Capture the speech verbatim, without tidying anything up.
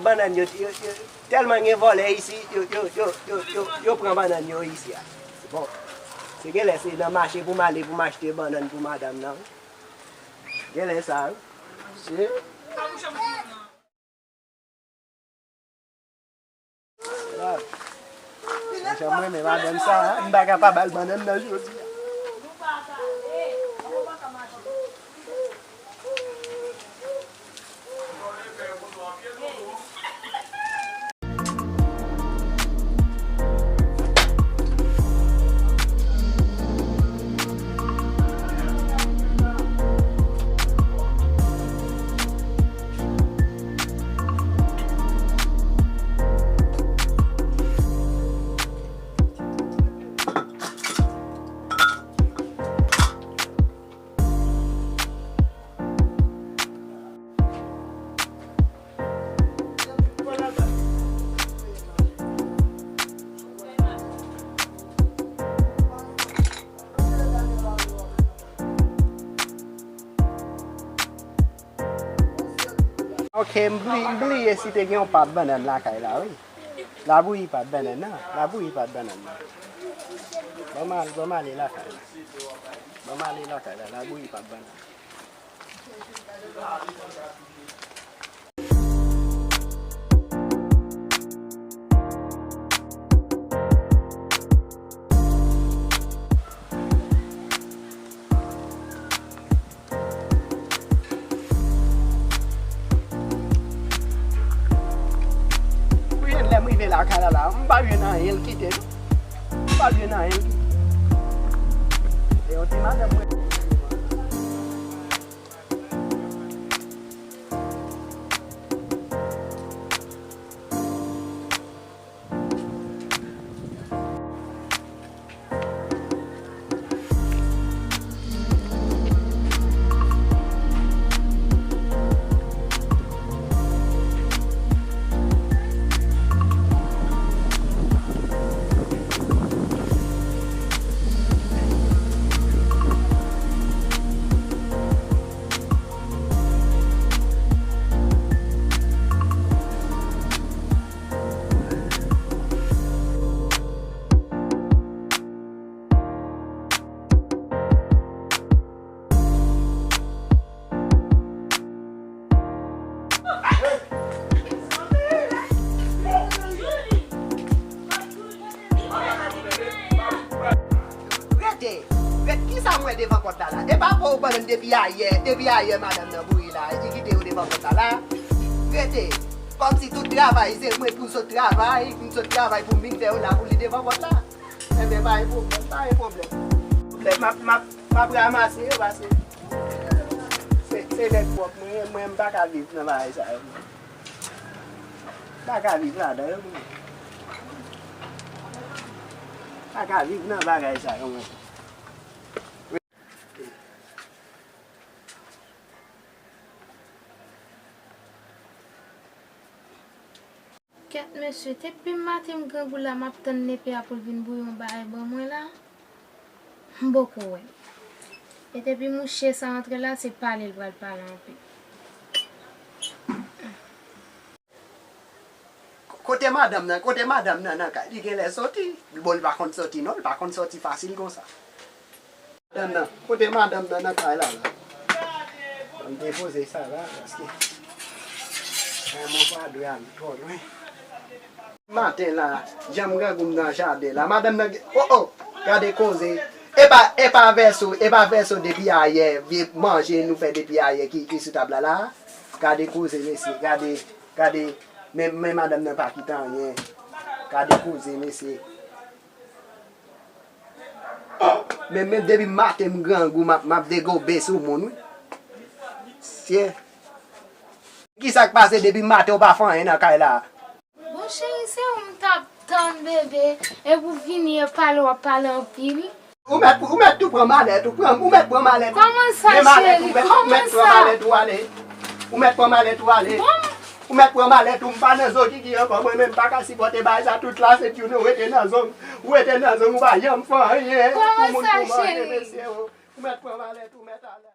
Bannann yo, yo, yo, tèlman gen vòlè isi, yo, yo, yo, yo, yo, yo pran bannann yo isi a. Bon, se genlè se nan mache pou m ale pou m achte bannann pou madanm nan. Genlè sa, wi. Se. Mwen renmen madanm sa, m pa ka pa ba l bannann nan jodi a. Ok, m bli-, m bliye si te gen yon pat bannann lakay la, wi. Labouyi pat bannann nan, labouyi pat bannann nan. Ban m al-, ban m ale lakay la. Ban m ale lakay la, labouyi pat bannann. Wi, lè m rive lakay la, la, m pa jwenn anyen, l kite m. M pa jwenn anyen, l kite m. E yon ti madanm mwen. Rete, rete, kisa m wè devan pòt la la? E pa pou ou bannann depi ayè, depi ayè madanm nan boure la, li kite yo devan pòt la la. Rete, kòmsi tout travay, se mwen pou sot travay, m sot travay pou m vin fè yo la pou li devan pòt la. Enben, pa gen pwoblèm, pa gen pwoblèm. Pwoblèm, m ap, m ap, m ap ranmase yo, paske se, se nèg pwòp mwen ye, mwen, m pa ka viv nan bagay sa yo. M pa ka viv ladan yo, mwen. M pa ka viv nan bagay sa yo, mwen. Kèt mesye, depi maten m grangou la, m ap tann nepe a pou l vin bouye yon bagay ban mwen la, m poko wè l. E depi mouche sa antre la, se pale l pral pale anpil. Kote madanm nan, kote madanm nan nan kay? Li genlè soti. Bon, li pa konn soti non, li pa konn soti fasil konsa. Madanm nan, kote madanm nan nan kay la la? Ban m depoze sa la, paske mwen pa dwe al twò lwen. Maten la, jan m grangou m nan jaden la, madanm nan gen, o, o, gade koze. E pa, e pa vèso, e pa vèso depi ayè, vye manje nou fè depi ayè ki, ki sou tab la la. Gade koze, mesye, gade, gade, men, men madanm nan pa kite anyen. Gade koze, mesye. Men, men depi maten m grangou, m ap, m ap degobe sou moun, wi. Sye. Kisa k pase depi maten ou pa fè anyen nan kay la? Bon, cheri, se ou m t ap tann, bebe. Epi w vini e pale, w ap pale anpil. Ou mèt, ou mèt tou pran malèt ou, pran, ou mèt pran malèt ou. Kòman sa, cheri? Men malèt ou, mèt, ou mèt pran malèt ou ale. Ou mèt pran malèt ou ale. Bon. Ou mèt pran malèt ou, m pa nan zokiki ankò, mwen menm m pa ka sipòte bagay sa, tout la se tyoun ou rete nan zong. Ou rete nan zong, ou pa janm fè anyen pou moun pou manje, mesye o. Ou mèt pran malèt ou, mèt ale.